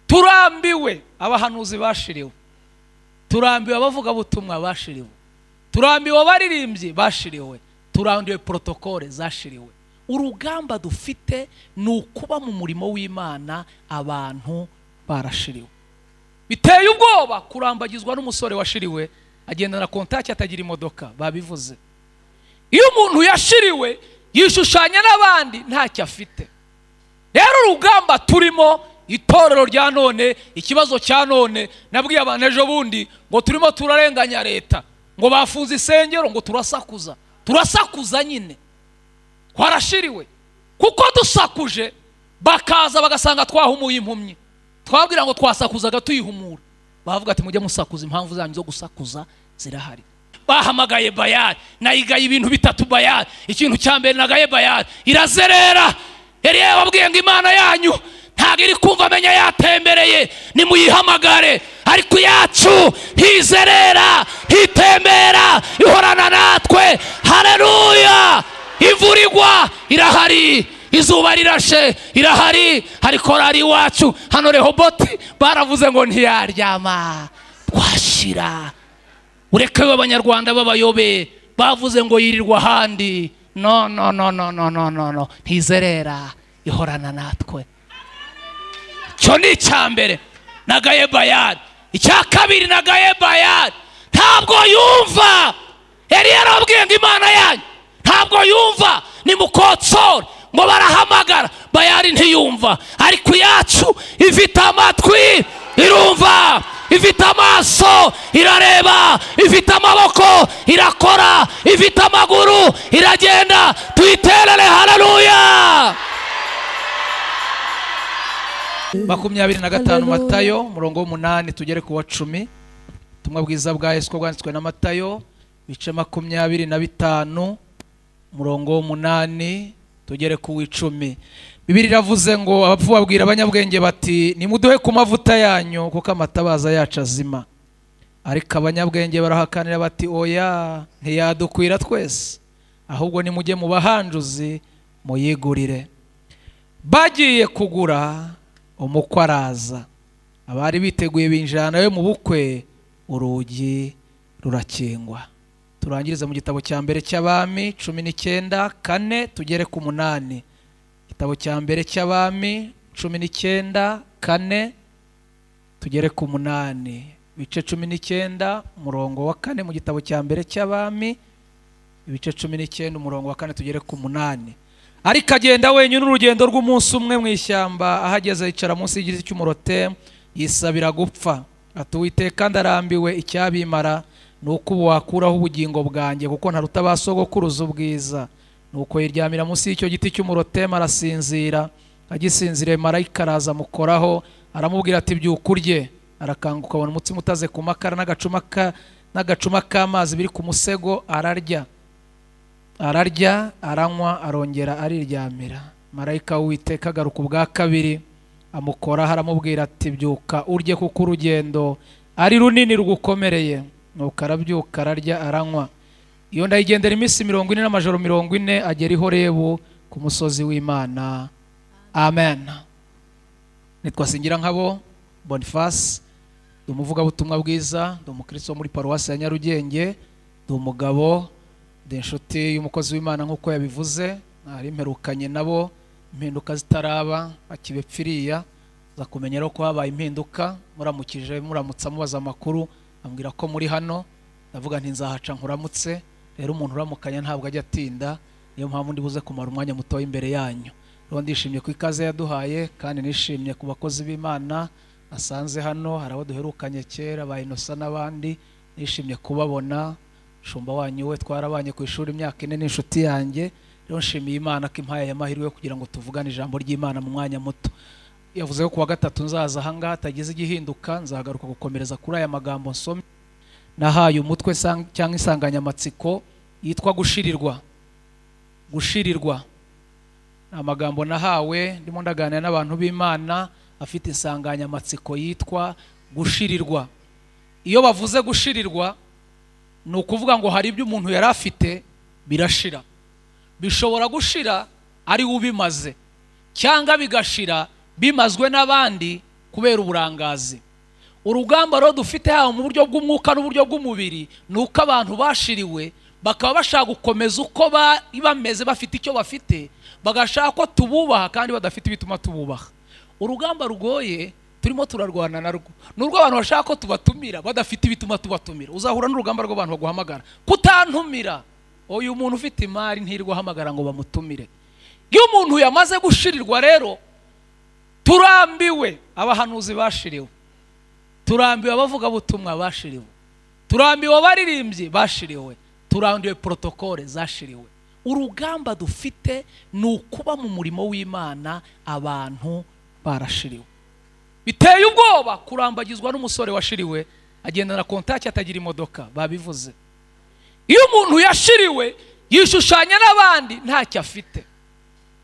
Turambiwe abahanuzi bashiriwe, turambiwe abavuga butumwa bashiriwe, turambiwe abaririmbyi bashiriwe, turambiwe protokole zashiriwe. Urugamba dufite ni ukuba mu murimo w'Imana abantu barashiriwe. Biteye ubwoba kurambagizwa n'umusore washiriwe agendana kontaki atagira imodoka, babivuze. Iyo umuntu yashiriwe yishushanya n'abandi ntacyo afite. Rero urugamba turimo, itorero rya none, ikibazo cya none, nabwiye abantu ejo bundi ngo turimo turarenganya leta, ngo bafunze isengero, ngo turasakuza. Turasakuza nyine, twarashiriwe. Kuko dusakuje bakaza bagasanga twahumuye impumyi, twabwira ngo twasakuzaga tuyihumura, bavuga ati mujye musakuza, impamvu zanyu zo gusakuza zirahari. Bahamagaye Bayali, nayigaye ibintu bitatu Bayali. Ikintu cya mbere nagaye Bayali, irazerera. Eliya yababwiye ngo Imana yanyu ntabwo iri kumva, amenya yatembereye, nimuyihamagare. Ariko yacu ntizerera, ntitembera, ihorana natwe. Haleluya! Imvura igwa irahari, izuba rirashe irahari. Hari korari iwacu hano Rehoboti baravuze ngo ntiyaryama twashira. Ureke abanyarwanda b'abayobe bavuze ngo yirirwa ahandi. No no no no no no no no, ntizerera, ihorana natwe. Cyo ni icya mbere nagaye Bayali. Icya kabiri nagaye Bayali, ntabwo yumva. Eliya yarababwiye ngo Imana yanyu ntabwo yumva, nimukotsore. Ngo barahamagara, Bayali ntiyumva. Ariko yacu ifite amatwi irumva, ifite amaso irareba, ifite amaboko irakora, ifite amaguru iragenda. Tuyiterere haleluya. 25 Matayo umurongo w'8 tugere ku wa 10. Ubutumwa bwiza bwa Yesu bwanditswe na Matayo bice 25 umurongo w'8 tugere ku 10. Bibiliya iravuze ngo abapfu babwira abanyabwenge bati nimuduhe ku mavuta yanyu kuko amatabaza yacu azima. Ariko abanyabwenge barahakanira bati oya, ntiyadukwira twese, ahubwo nimujye mu bahanjuzi muyigurire. Bagiye kugura, umukwe araza. Abari biteguye binjirana we mu bukwe, urugi rurakingwa. Turangirize mu gitabo cya mbere cy'Abami 19:4 tugere ku 8. Igitabo cya mbere cy'Abami 19:4 tugere ku 8. Ibice 19 umurongo wa 4 mu gitabo cya mbere cy'Abami, ibice 19 umurongo wa 4 tugere ku 8. Ariko agenda wenyine urugendo rw'umunsi umwe mu ishyamba, ahageze yicara munsi y'igiti cy'umurote, yisabira gupfa. Ati Uwiteka ndarambiwe, icyabimara nuko ubu wakuraho ubugingo bwanjye, kuko ntaruta ba sogokuruza ubwiza. Nuko yiryamira munsi y'icyo giti cy'umurotemu arasinzira. Agisinziriye marayika araza amukoraho, aramubwira ati byuka urye. Arakanguka abona umutsima utaze ku makara n'agacuma k'amazi biri ku musego, ararya. Ararya, aranywa, arongera ariryamira. Marayika w'Uwiteka agaruka ubwa kabiri amukoraho, aramubwira ati byuka urye kuko urugendo ari runini rugukomereye. Nuko arabyuka ararya aranywa. Iyo ndayigendera iminsi 40 n'amajoro 40 agera i Horebu ku musozi w'Imana. Amen. Nitwa Singirankabo Boniface, ndi umuvugabutumwa bwiza, ndi umukristo wo muri paruwasi ya Nyarugenge, ndi umugabo, ndi inshuti y'umukozi w'Imana nk'uko yabivuze. Nari mperukanye nabo impinduka zitaraba, akibepfiriya za kumenya ko habaye impinduka. Muramukije, muramutsa, mubaza amakuru, ambwira ko muri hano. Ndavuga nti nzahaca nkuramutse. Rero umuntu uramukanya ntabwo ajya atinda, niyo mpamvu ndibuze kumara umwanya muto imbere yanyu. Rero ndishimye ku ikaze yaduhaye, kandi nishimye ku bakozi b'Imana asanze hano. Hari abo duherukanye kera ba Innocent n'abandi, nishimye kubabona. Shumba wanyu we twarabanye ku ishuri imyaka 4 n'inshuti yanjye. Rero nshimiye Imana ko impaye aya mahirwe kugira ngo tuvugane ijambo ry'Imana mu mwanya muto. Yavuze ko kuwa gatatu nzaza ahangaha hatagize igihinduka, nzagaruka gukomereza kuri aya magambo nsomye. Nahaye umutwe cyangwa insanganyamatsiko yitwa gushirirwa. Gushirirwa ni amagambo nahawe ndimo ndaganira n'abantu b'Imana, afite insanganyamatsiko yitwa gushirirwa. Iyo bavuze gushirirwa ni ukuvuga ngo hari ibyo umuntu yari afite birashira. Bishobora gushira ari ubimaze, cyangwa bigashira bimazwe n'abandi kubera uburangazi. Urugamba rero dufite haba mu buryo bw'umwuka n'uburyo bw'umubiri ni uko abantu bashiriwe bakaba bashaka gukomeza uko bameze, bafite icyo bafite, bagashaka ko tububaha kandi badafite ibituma tububaha. Urugamba rugoye turimo turarwana narwo nurwo abantu bashaka ko tubatumira badafite ibituma tubatumira. Uzahura n'urugamba rw'abantu baguhamagara kutantumira. Uyu muntu ufite imari ntirwa ahamagara ngo bamutumire. Iyo umuntu yamaze gushirirwa rero, turambiwe abahanuzi bashiriwe, turambiwe abavuga butumwa bashiriwe, turambiwe abaririmbyi bashiriwe, turambiwe protokole zashiriwe. Urugamba dufite ni ukuba mu murimo w'Imana abantu barashiriwe. Biteye ubwoba kurambagizwa n'umusore washiriwe agendana kontaki atagira imodoka, babivuze. Iyo umuntu yashiriwe yishushanya n'abandi ntacyo afite.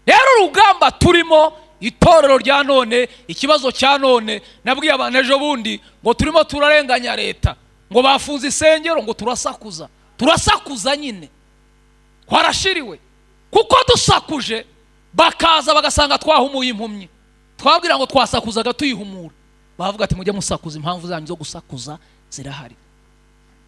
Rero urugamba turimo, itorero rya none, ikibazo cya none, nabwiye abantu ejo bundi ngo turimo turarenganya leta, ngo bafunze isengero, ngo turasakuza. Turasakuza nyine, twarashiriwe. Kuko dusakuje bakaza bagasanga twahumuye impumyi, twabwira ngo twasakuzaga tuyihumura, bavuga ati mujye musakuza, impamvu zanyu zo gusakuza zirahari.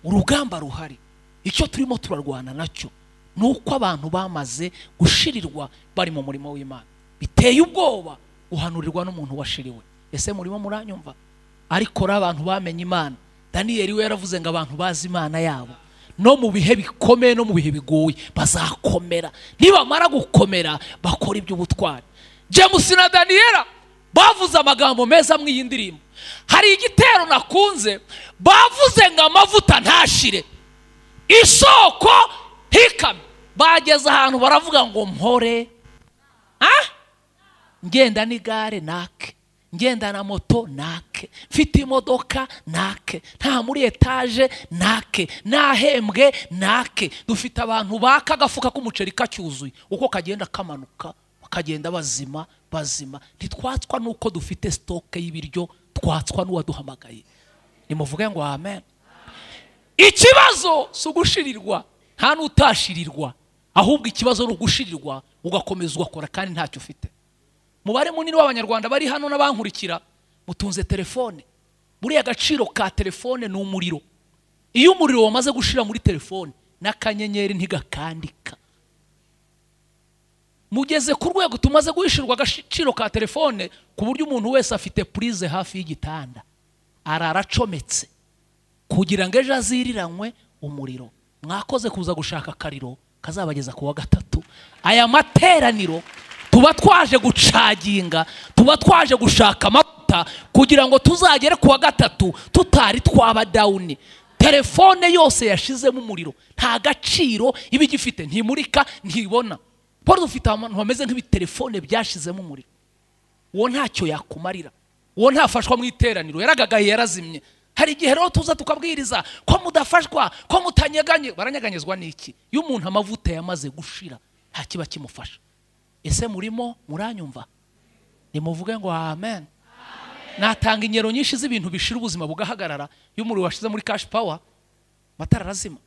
Urugamba ruhari, icyo turimo turarwana nacyo ni uko abantu bamaze gushirirwa bari mu murimo w'Imana. Biteye ubwoba guhanurirwa n'umuntu washiriwe. Ese murimo muranyumva? Ariko abantu bamenye Imana, Daniyeli we yaravuze ngo abantu bazi Imana yabo no mu bihe bikomeye no mu bihe bigoye bazakomera, nibamara gukomera bakora iby'ubutwari. James na Daniela bavuze amagambo meza mu iyi ndirimbo. Hari igitero nakunze, bavuze ngo amavuta ntashire, isoko hikame. Bageze ahantu baravuga ngo mpore, ngenda n'igare nake, ngenda na moto nake, mfite imodoka nake, nta muri etaje nake, nahembwe nake. Dufite abantu baka agafuka k'umuceri kacyuzuye, uko kagenda kamanuka bakagenda bazima bazima. Ntitwatswa nuko dufite stoke y'ibiryo, twatswa n'uwaduhamagaye. Nimuvuge ngo amen. Ikibazo si ugushirirwa, nta n'utashirirwa, ahubwo ikibazo ni ugushirirwa ugakomeza ugakora kandi ntacyo ufite. Mubare munini w'abanyarwanda bari hano n'abankurikira mutunze telefone. Buriya agaciro ka telefone ni umuriro. Iyo umuriro wamaze gushira muri telefone, n'akanyenyeri ntigakandika. Mugeze ku rwego tumaze guhishirwa agaciro ka telefone, ku buryo umuntu wese afite prise hafi y'igitanda, araracometse kugira ngo ejo aziriranywe umuriro. Mwakoze kuza gushaka akariro kazabageza ku wa gatatu. Aya materaniro tuba twaje gucaginga, tuba twaje gushaka amavuta kugira ngo tuzagere ku wa gatatu tutari twaba down. Telefone yose yashizemo umuriro nta gaciro iba igifite, ntimurika, ntibona. Paul dufite abantu bameze nk'ibitelefone byashizemo umuriro, uwo ntacyo yakumarira, uwo ntafashwa mu iteraniro, yaragagaye, yarazimye. Hari igihe rero tuza tukabwiriza ko mudafashwa, ko mutanyeganye. Baranyeganyezwa n'iki? Iyo umuntu amavuta yamaze gushira nta kiba kimufasha. Ese murimo muranyumva? Nimuvuge ngo amen. Natanga ingero nyinshi z'ibintu bishira ubuzima bugahagarara. Iyo umuriro washize muri cash power, amatara arazima.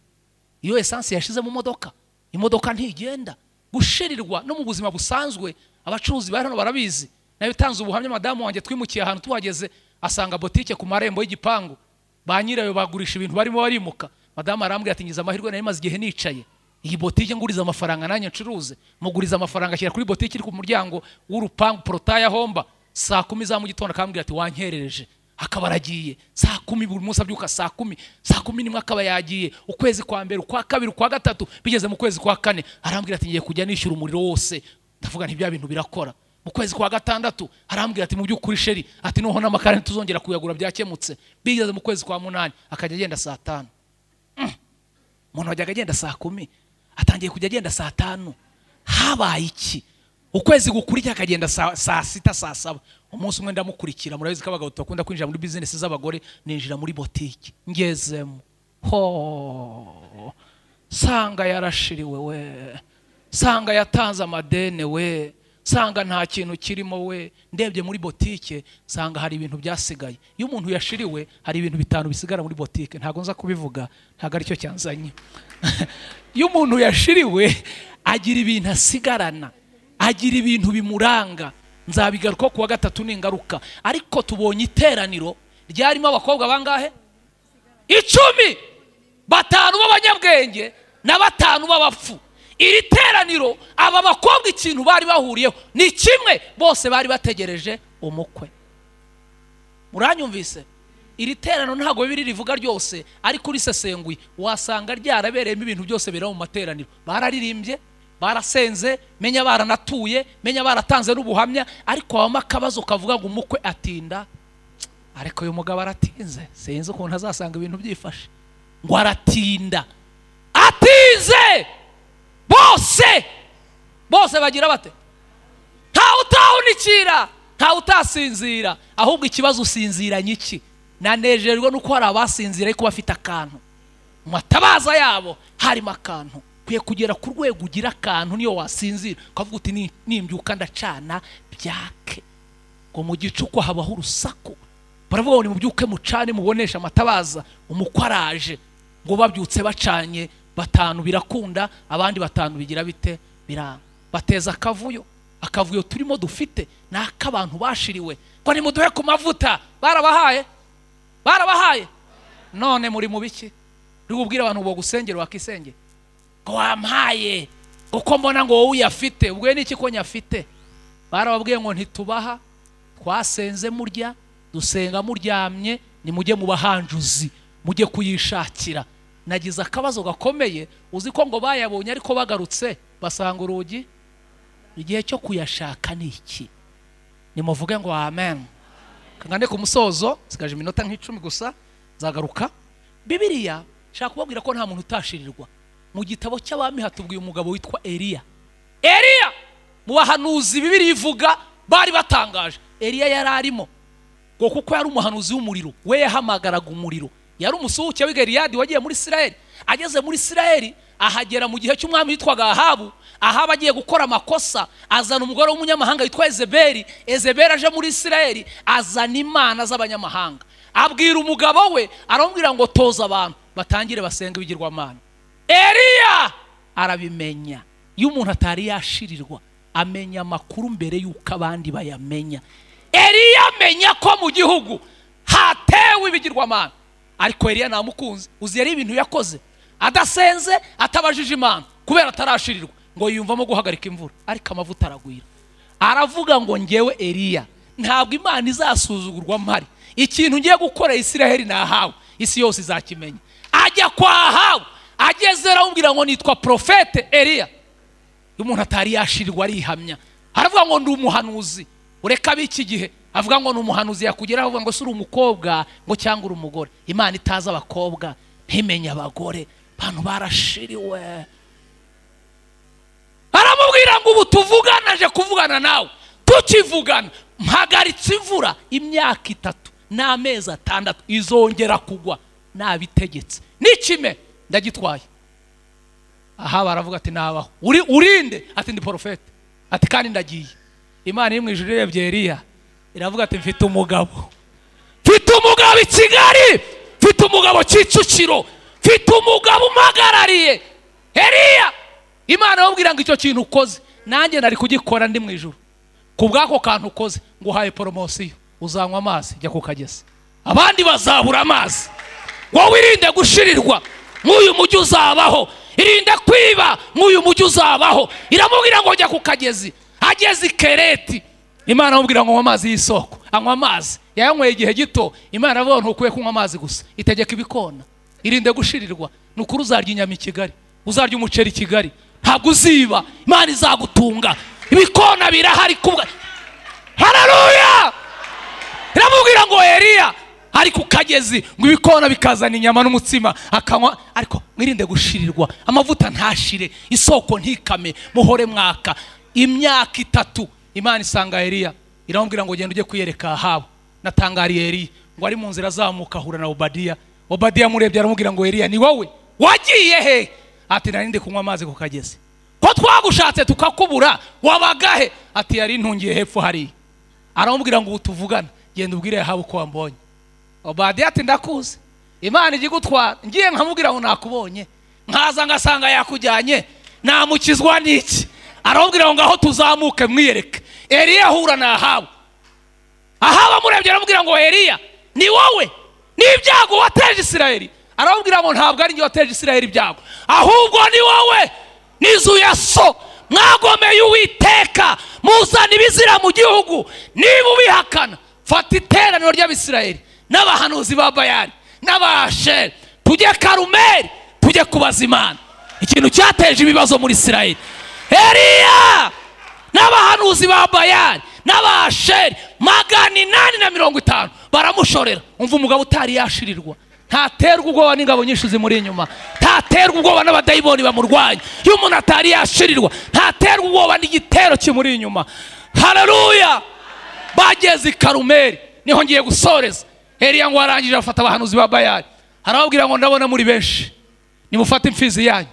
Iyo essence yashize mu modoka, imodoka ntigenda. Gushirirwa no mu buzima busanzwe, abacuruzi bari hano barabizi. Nayo tanze ubuhamya, madamu wanjye twimukiye ahantu tuhageze asanga botike ku marembo y'igipangu, ba nyirayo bagurisha ibintu barimo barimuka. Madamu arambwira ati ngize amahirwe nari maze igihe nicaye, iyi botike nguriza amafaranga nanjye ncuruze. Muguriza amafaranga ashyira kuri botike iri ku muryango w'urupangu porotaya homba. Saa 10 za mu gitondo akambwira ati wankerereje, akaba aragiye. Saa 10 buri munsi abyuka saa 10, saa 11 akaba yagiye. Ukwezi kwa mbere, ukwa kabiri, ukwa gatatu, bigeze mu kwezi kwa kane arambwira ati ngiye kujya nishyura umuriro wose. Ndavuga nti bya bintu birakora. Mu kwezi kwa gatandatu arambwira ati mu by'ukuri sheri, ati noho n'amakara ntituzongera kuyagura byakemutse. Bigeze mu kwezi kwa munani akajya agenda saa 5. Umuntu wajyaga agenda saa 10 atangiye kujya agenda saa 5. Habaye iki? Ukwezi gukurikira akagenda saa 6, saa 7. Umunsi umwe ndamukurikira, murabizi ko abagabo bakunda kwinjira muri business z'abagore, ninjira muri botike ngezemo, ho sanga yarashiriwe we, sanga yatanze amadene we, sanga nta kintu kirimo we. Ndebye muri botike sanga hari ibintu byasigaye. Iyo umuntu yashiriwe hari ibintu bitanu bisigara muri botike, ntago nza kubivuga, ntago aricyo cyanzanye. Iyo umuntu yashiriwe agira ibintu asigarana, agira ibintu bimuranga. Nzabigaruka kuwa gatatu n'ingaruka. Ariko tubonye iteraniro ryarimo abakobwa bangahe? 10, 5 b'abanyabwenge na 5 b'abapfu. Iri teraniro aba bakobwa ikintu bari bahuriyeho ni kimwe, bose bari bategereje umukwe. Muranyumvise? Iri teraniro ntago bibiri rivuga ryose, ariko urisesenguye wasanga ryarabereyemo ibintu byose bira mu materaniro. Bararirimbye, barasenze, menya baranatuye, menya baratanze n'ubuhamya, ariko habamo akabazo kavuga ngo umukwe atinda. Ariko uyu mugabo aratinze, sinzi ukuntu azasanga ibintu byifashe. Ngo aratinda, atinze bose bose bagira bate? Ntawe utahunikira, ntawe utasinzira. Ahubwo ikibazo usinziranye iki? Nanejerwa nuko hari abasinzira ariko bafite akantu mu matabaza yabo harimo akantu. Kwiye kugera ku rwego ugira akantu niyo wasinzira ukavuga uti nimbyuka ndacana byake. Ngo mu gicuku habaho urusaku, baravuga ngo nimubyuke mucane mubonesha amatabaza, umukwe araje. Ngo babyutse bacanye 5 birakunda, abandi 5 bigira bite? Biranga. Bateza akavuyo. Akavuyo turimo dufite n'akabantu bashiriwe ngo nimuduhe ku mavuta. Barabahaye, barabahaye. None muri mu biki? Uri kubwira abantu bo gusengera wakisengera ngo wampaye, kuko mbona ngo wowe uyafite. Ubwo niki ko nyafite? Barababwiye ngo ntitubaha, twasenze murya, dusenga muryamye, nimujye mu bahanjuzi mujye kuyishakira. Nagize akabazo gakomeye, uzi ko ngo bayabonye ariko bagarutse basanga urugi. Igihe cyo kuyashaka ni iki? Nimuvuge ngo amen. Kangane ku musozo, sigaje iminota nk'icumi gusa, nzagaruka. Bibiliya shaka kubabwira ko nta muntu utashirirwa. Mu gitabo cy'abami hatubwiye umugabo witwa Eliya. Eliya mu bahanuzi Bibiliya ivuga bari batangaje. Eliya yari arimo ngo kuko yari umuhanuzi w'umuriro, we yahamagaraga umuriro. Yari umusuhuke w'i Gileyadi wagiye muri Isirayeli. Ageze muri Isirayeli ahagera mu gihe cy'umwami witwaga Ahabu. Ahabu agiye gukora amakosa, azana umugore w'umunyamahanga witwa Ezeberi. Ezeberi aje muri Isirayeli azana imana z'abanyamahanga. Abwira umugabo we, aramubwira ngo toza abantu batangire basenga ibigirwamana. Eliya arabimenya. Iyo umuntu atari yashirirwa amenya amakuru mbere y'uko abandi bayamenya. Eliya amenya ko mu gihugu hatewe ibigirwamana. Ariko Eliya namukunze. Uzi yari ibintu yakoze adasenze, atabajije Imana, kubera atarashirirwa, ngo yiyumvamo guhagarika imvura, ariko amavuta aragwira. Aravuga ngo ngewe Eliya ntabwo Imana izasuzugurwa mpari, ikintu ngiye gukora Isiraheli nahawe isi yose izakimenya. Ajya kwa Ahabu, ageze aramubwira ngo nitwa profete Eliya. Umuntu atari yashirirwa arihamya, aravuga ngo ndi umuhanuzi. Ureka b'iki gihe avuga ngo ni umuhanuzi, yakugeraho avuga ngo si uri umukobwa ngo cyangwa uri umugore. Imana itazi abakobwa ntimenye abagore. Abantu barashiriwe. Aramubwira ngo ubu tuvugana, aje kuvugana nawe, tukivugana mpagaritse imvura imyaka 3 n'amezi 6 izongera kugwa nabitegetse, n'ikime ndagitwaye. Aha baravuga ati nabaho uri urinde? Ati ndi profete. Ati kandi ndagiye. Imana iri mu ijuru irebye Eliya iravuga ati mfite umugabo, mfite umugabo i Kigali, mfite umugabo Kicukiro, mfite umugabo umpagarariye. Eliya Imana yamubwira ngo icyo kintu ukoze nanjye nari kugikora ndi mu ijuru. Ku bw'ako kantu ukoze nguhaye poromosiyo, uzanywa amazi jya ku kagezi, abandi bazabura amazi. Wowe irinde gushirirwa nk'uyu mujyi uzabaho, irinde kwiba nk'uyu mujyi uzabaho. Iramubwira ngo jya ku kagezi. Ageze i Kereti, Imana amubwira ngo anywa amazi y'isoko. Anywa amazi, yayanyweye igihe gito. Imana avuga ntukwiye kunywa amazi gusa, itegeka ibikona. Irinde gushirirwa, nukuri uzarya inyama i Kigali, uzarya umuceri i Kigali, ntabwo uziba, Imana izagutunga. Ibikona birahari kubwa. Haleluya! Iramubwira ngo Eliya ari ku kagezi, ngo ibikona bikazana inyama n'umutsima akanywa. Ariko mwirinde gushirirwa, amavuta ntashire, isoko ntikame, muhore mwaka. Imyaka 3 Imana isanga Eliya iramubwira ngo genda ujye kwiyereka Ahabu. Natangariye Eliya ngo ari mu nzira azamuka ahura na Obadiya. Obadiya amurebye aramubwira ngo Eliya ni wowe wagiye he? Ati narinde kunywa amazi ku kagezi, ko twagushatse tukakubura, wabagahe? Ati yari ntungiye hepfo hariya. Aramubwira ngo tuvugana, genda ubwire Ahabu ko wambonye. Obadiya ati ndakuzi, Imana ijya igutwara, ngiye nkamubwira ngo nakubonye, nkaza ngasanga yakujyanye, namukizwa n'iki? Aramubwira ngo ngaho tuzamuke mwiyereke. Eliya ahura na Ahabu. Ahabu amurebye aramubwira ngo Eliya ni wowe n'ibyago wateje Isirayeli. Aramubwira ngo ntabwo ari njye wateje Isirayeli ibyago, ahubwo ni wowe n'inzu ya so mwagomeye Uwiteka, muzana ibizira mu gihugu. Niba ubihakana, fata iteraniro ry'Abisirayeli n'abahanuzi ba Bayali n'Abasheri, tujye Karumeli tujye kubaza Imana ikintu cyateje ibibazo muri Isirayeli. Eliya n'abahanuzi ba Bayali n'Abasheri 850 baramushorera. Umva umugabo utari yashirirwa, ntaterwa ubwoba n'ingabo nyinshi zimuri inyuma, ntaterwa ubwoba n'abadayimoni bamurwanya. Iyo umuntu atari yashirirwa, ntaterwa ubwoba n'igitero kimuri inyuma. Haleluya! Bageze i Karumeli, niho ngiye gusoreza. Eliya ngo arangije afata abahanuzi ba Bayali, arababwira ngo ndabona muri benshi, nimufate imfizi yanyu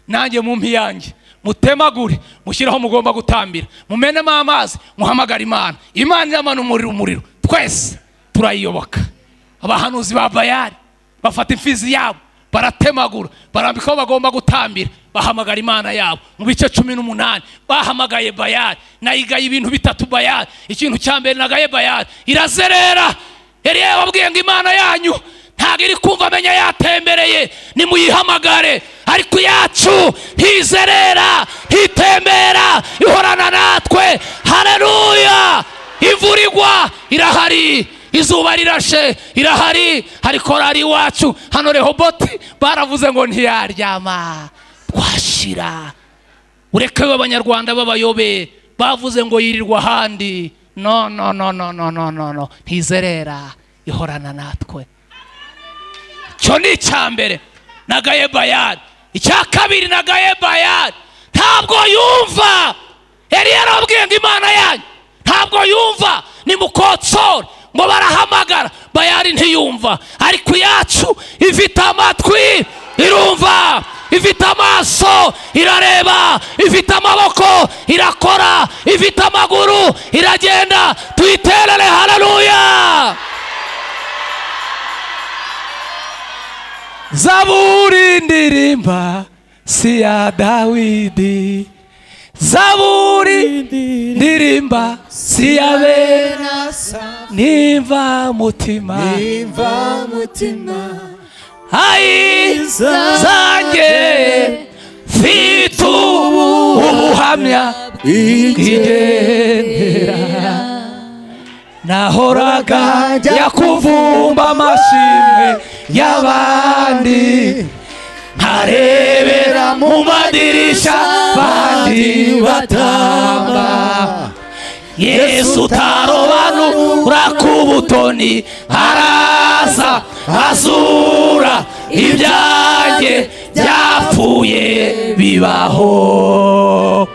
nanjye mumpi yanjye, mutemagure, mushyiraho mugomba gutambira, mumenemo amazi, muhamagara Imana. Imana iramana umuriro, twese turayiyoboka. Abahanuzi ba Bayali bafata imfizi yabo baratemagura, barambika aho bagomba gutambira, bahamagara Imana yabo. Mu bice 18 bahamagaye Bayali. Nayigaye ibintu bitatu Bayali. Ikintu cya mbere nagaye Bayali, irazerera. Eliya yababwiye ngo Imana yanyu ntabwo iri kumva, amenya yatembereye, nimuyihamagare. Ariko yacu ntizerera, ntitembera, ihorana natwe. Haleluya! Imvura igwa irahari, izuba rirashe irahari. Hari korari iwacu hano Rehoboti baravuze ngo ntiyaryama twashira. Ureke abanyarwanda b'abayobe bavuze ngo yirirwa ahandi. No no no no no no no no, ntizerera, ihorana natwe. Cyo ni icya mbere nagaye Bayali. Icya kabiri nagaye Bayali, ntabwo yumva. Eliya arababwiye ngo Imana yanyu ntabwo yumva, nimukotsore. Ngo barahamagara Bayali ntiyumva, ariko yacu ifite amatwi irumva, ifite amaso irareba, ifite amaboko irakora, ifite amaguru iragenda. Tuyiterere haleluya! Zaburi ndirimba si ya Dawidi, Zaburi ndirimba si ya Bena, nimva mutima, ayi zanjye mfite ubuhamya bwigendera. Nahoraga njya kuvumba amashimwe y'abandi, nkarebera mu madirisha bandi batamba. Yesu utarobanura ku butoni, araza azura ibyanjye byapfuye bibaho.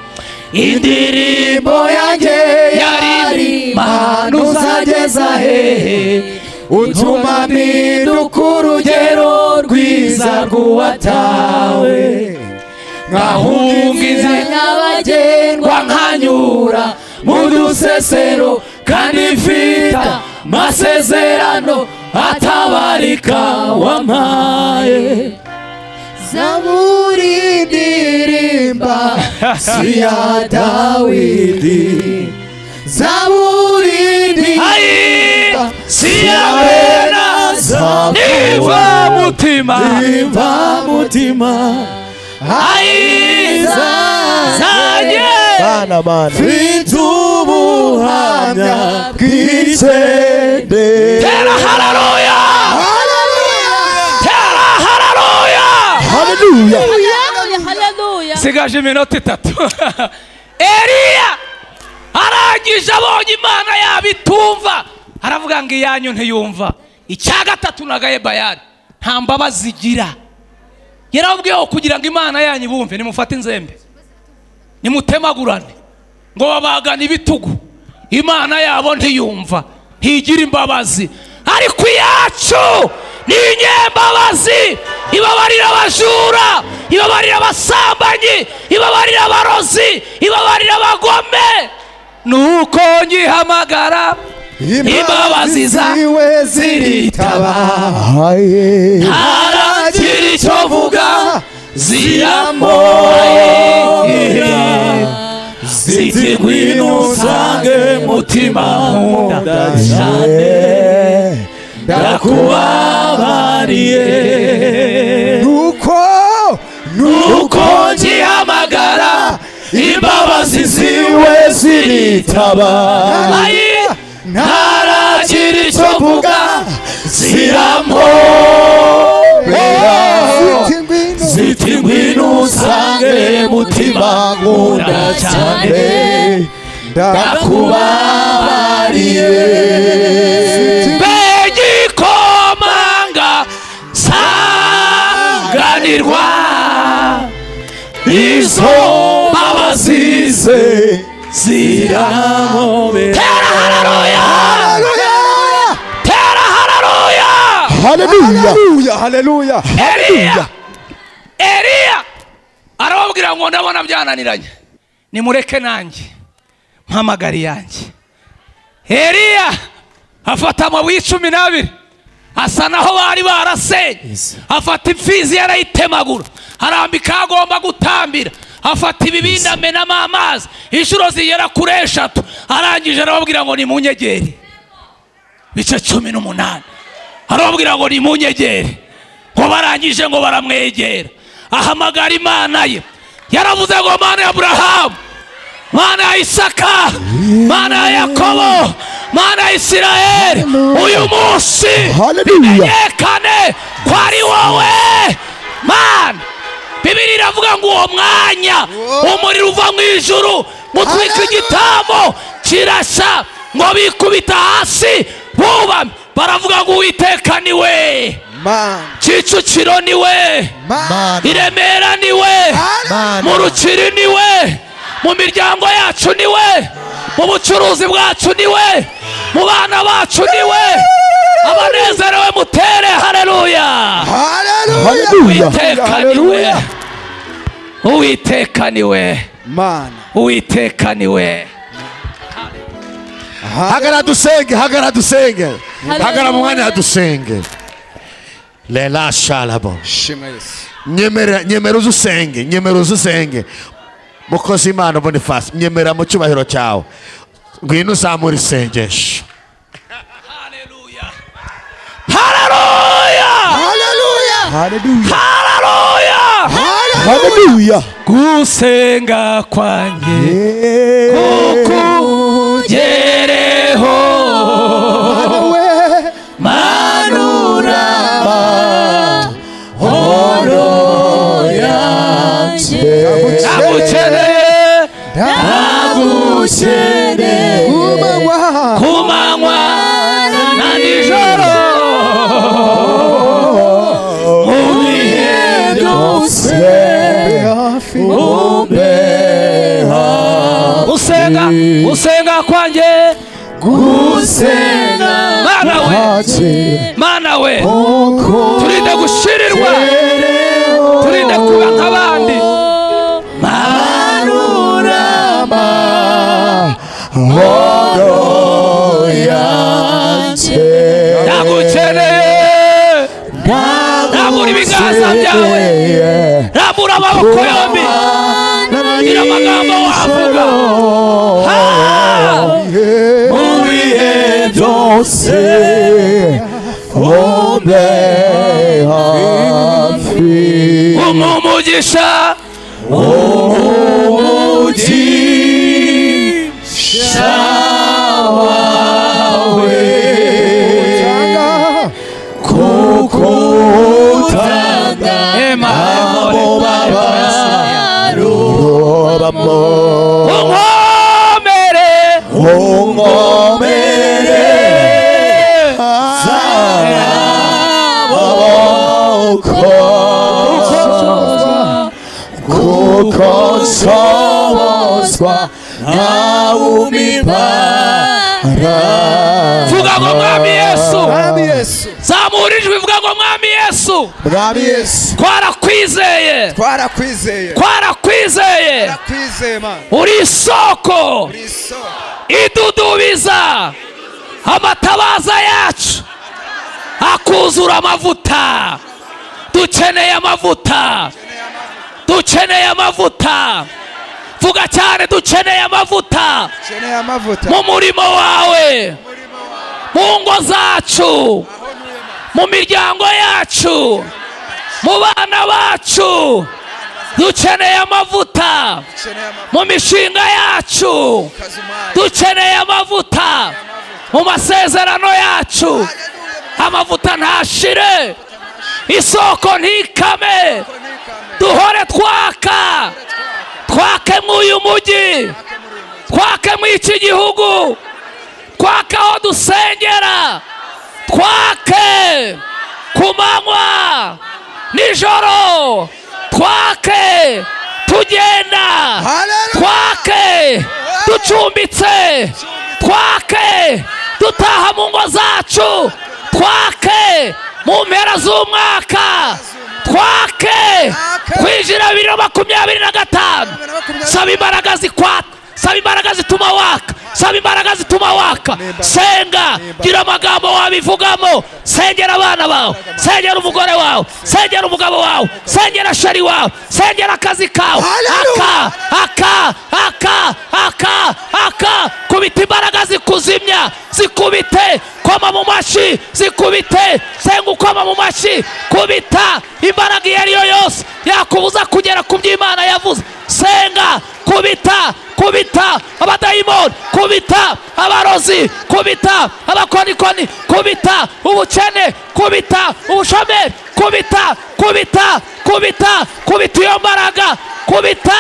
Indirimbo yanjye yari Mana uzageza hehe, utuma mpinduka urugero rwiza rw'uwatawe, nkahunga inzira nyabagendwa nkanyura mu dusesero, kandi mfite amasezerano atabarika wampaye. Zaburi ndirimba si ya Dawidi, Zaburi ndirimba si ya Bena, niva mutima, niva mutima, ayi zanjye mfite ubuhamya bw'icendera. Tera haleluya! Tera haleluya! Haleluya! Sigaje iminota 3. Eliya arangije abonye Imana yabo itumva, aravuga ngo iyanyu ntiyumva. Icya gatatu nagaye Bayali, nta mbabazi igira. Yarababwiye kugira ngo Imana yanyu ibumve, nimufate inzembe nimutemagurane, ngo babagane ibitugu. Imana yabo ntiyumva, ntigira imbabazi. Ariko iyacu ni inyembabazi, ibabarira abajura, ibabarira abasambanyi, ibabarira abarozi, ibabarira abagome. Nuko nyihamagara imbabazi ziwe ziritaba, haragira icyo vuga ziramora, Ziti ngwino usange mutima nkunda cyane, ndakubabariye. Nuko ngihamagara imbabazi ziwe ziritaba, ntaragira icyo mvuga zirampobera. Ziti ngwino usange mutima nkunda cyane, ndakubabariye. Begikomanga sanganirwa izo mbabazi ze zirampobera. Tera haleluya, tera haleluya, haleluya, haleluya. Eliya arababwira ngo ndabona byananiranye, nimureke nanjye mpamagari yanjye. Eliya afata amabuye 12 asa naho bari barasenye, afata imfizi yarayitemagura, arambika agomba gutambira, afata ibibindi amenamo amazi inshuro zigera kuri 3. Arangije arababwira ngo nimunyegere. Bice 18 arababwira ngo nimunyegere, ngo barangije ngo baramwegera. Ahamagara Imana ye, yaravuze ngo Mana ya Aburahamu, Mana ya Isaka, Mana ya Yakobo, Mana ya Isirayeli, uyu munsi bimenyekane ko ari wowe Mana. Bibiliya iravuga ngo uwo mwanya umuriro uva mu ijuru mutwika igitambo kirashya, ngo bikubita hasi bubamye, baravuga ngo Uwiteka ni we, Kicukiro ni we, i Remera ni we, mu Rukiri ni we, mu miryango yacu ni we, mu bucuruzi bwacu ni we, mu bana bacu ni we. Abanezerewe mutere haleluya, Uwiteka ni we, Uwiteka ni we, Uwiteka ni we. Hagara dusenge, hagara dusenge, hagara mu mwanya dusenge. Lela shalabo. Nyemera, nyemera uzusenge, nyemera uzusenge. Mukozi Imana Boniface, nyemera mu cyubahiro cyawe. Ngwino uzamure isengesho. Haleluya, haleluya, haleluya, haleluya, haleluya. Gusenga kwanjye kukugereho, manura amahoro yanjye. Ndagukeneye, ndagukeneye ku manywa na nijoro, mu bihe byose umbe hafi. Gusenga, gusenga kwanjye, gusenga. Mana we, Mana we, turinde gushirirwa, turinde kuba nk'abandi. Manura amahoro yanjye. Ndagukeneye, rambura ibiganza byawe, rambura amaboko yombi, gira amagambo wavuga. Mu bihe byose umbe hafi. Umugisha, umugisha wawe, kuko utanga abo babarubamo. Unkomere, unkomere amaboko, kuko nshobozwa nawumibara. Vuga ngo Mwami Yesu, zamura ijwi, vuga ngo Mwami Yesu, Mwami Yesu, twarakwizeye, twarakwizeye, twarakwizeye, uri isoko idudubiza amatabaza yacu akuzura amavuta. Dukeneye amavuta, dukeneye amavuta, Vuga cyane, dukeneye amavuta mu murimo wawe, mu ngo zacu, mu miryango yacu, mu bana bacu. Dukeneye amavuta mu mishinga yacu, dukeneye amavuta mu masezerano yacu. Amavuta ntashire, isoko ntikame, duhore twaka, twake mw'uyu mujyi, twake mw'iki gihugu, twake aho dusengera, twake ku manywa nijoro, twake tugenda, twake ducumbitse, twake dutaha mu ngo zacu, twake mu mpera z'umwaka, twake kwinjira 2025. Saba imbaraga zikwata, saba imbaraga zituma waka, saba imbaraga zituma waka. Senga, gira amagambo wabivugamo. Sengera abana bawe, sengera umugore wawe, sengera umugabo wawe, sengera sheri wawe, sengera akazi kawe. Aka aka aka aka aka, kubita imbaraga zikuzimya, zikubite, koma mu mashi, zikubite, senga ukoma mu mashi, kubita imbaraga iyo ariyo yose yakubuza kugera ku by'Imana yavuze. Senga, kubita, kubita abadayimoni, kubita abarozi, kubita abakonikoni, kubita ubukene, kubita ubushomeri, kubita, kubita, kubita, kubita iyo mbaraga, kubita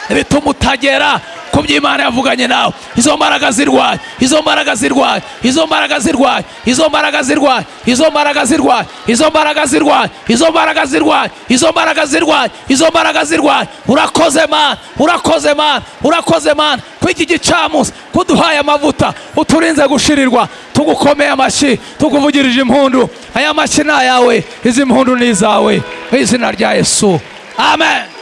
ibituma utagera ku by'Imana yavuganye nawe. Izo mbaraga zirwaye, izo mbaraga zirwaye, izo mbaraga zirwaye, izo mbaraga zirwaye, izo mbaraga zirwaye, izo mbaraga zirwaye, izo mbaraga zirwaye, izo mbaraga zirwaye, izo mbaraga zirwaye. Urakoze Mana, urakoze Mana, urakoze Mana kw'iki gicamunsi kuduhaye amavuta, uturinze gushirirwa. Tugukomeye amashyi, tukuvugirije impundu. Aya mashyi ni ayawe, izi mpundu ni izawe, mu izina rya Yesu, amen.